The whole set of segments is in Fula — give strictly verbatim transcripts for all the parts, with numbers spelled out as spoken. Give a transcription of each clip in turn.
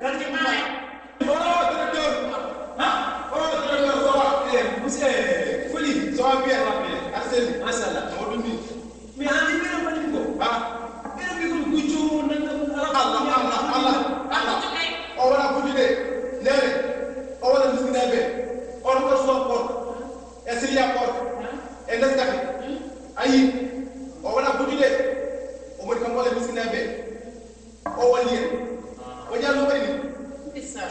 Garke maaya. Oh, directeur. Hein? Oh, directeur, ça va? Eh, monsieur, Foli, ça va bien? Ça va bien. Arsène. Machallah. Modou Mbi. Mais an, ni ɓeɗo mbaɗi ko? Ah. Ɓeɗo mbi ko gujjo, nanga Allah, Allah, Allah, Allah. O wona gujjude. Nene. O wona miskinaaɓe. O wona ko suwa ko. E Siriya ko. E Nescafe. Ayi. O wona gujjude. O woni kam wala miskinaaɓe. O woni en. O jaa no wayi ni.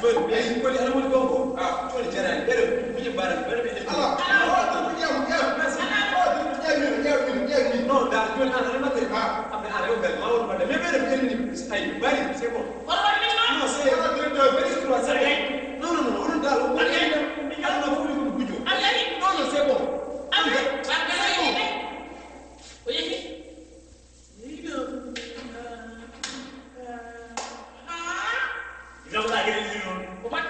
Joni, ɓe yimɓe woni, ana woni ɗon ko? Ah, joni jarani. Ɓeɗo, muje mbaɗa, ɓeɗo ɓe ala. Ala, ala, ala, ƴeew, ƴeew. Ala, ala, ƴeew, ƴeew, ƴeew, ƴeew. Non, dal, joni, an, ana mbaɗde. Ah. Aɓe, an, yo ɓe, ma won mbaɗde. Mais ɓeɗo ɓe ƴellini. Ay, bari, c'est bon. Kono waɗi min non? Non, c'est un directeur, very good, c'est bon. Non, non, non, onon dal, on mbaɗi. Ala, no fof, ɗum gujjo. Ala, non, non, c'est bon. Ala, c'est bon. O yehi. Ina wona geɗe ɗiɗi noon. Ko mbaɗ?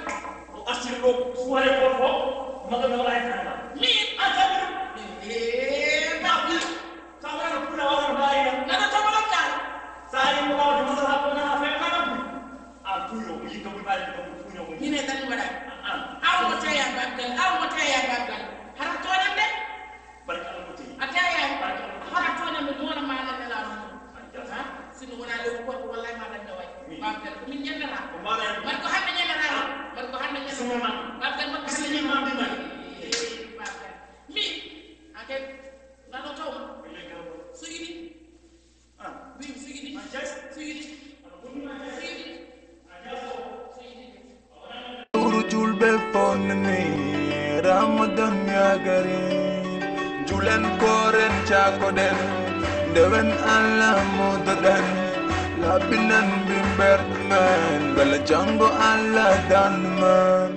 O artiri ɗo soirée goto fof, maga mi wala hen tan. Min? A jaɓi ɗum? Eh, ma ɓiy. Sa wona no puula wala no mbawi na. Nana tama ɗon dal. Sa ari mo wawde masala ko na affaire na ɗum. A tuyo, mo yikka mo mbawi ko mo tuyo mo. Min e tan mbaɗa. An. Aw mo teya babgal, aw mo teya babgal. Hara toɗan de. Barka Allah ko teyi. A teyaani. Barka Allah. Hara toona mi noona ma nan nelaano. Ha? Sino wona lewu korko wallahi ma nan naway. Babgal ko min ñannata. Ko mbaɗa en. Mbaɗ ko hannde ñannata. Mbaɗ ko hannde ñannata. Sino ma. Babgal mbaɗ ko hannde ñannata. Sino ma. Babgal. Min. Ake. Nano taw. Sugidi. Sugidi. Sugidi. Sugidi. Sugidi. Sugidi. Lewru julɓe fof nani, Ramadan yagari. Julen kooren caakoɗen, ndewen Allah modoɗen, laɓɓinen mbimbert men, bala janngo Allah dan men.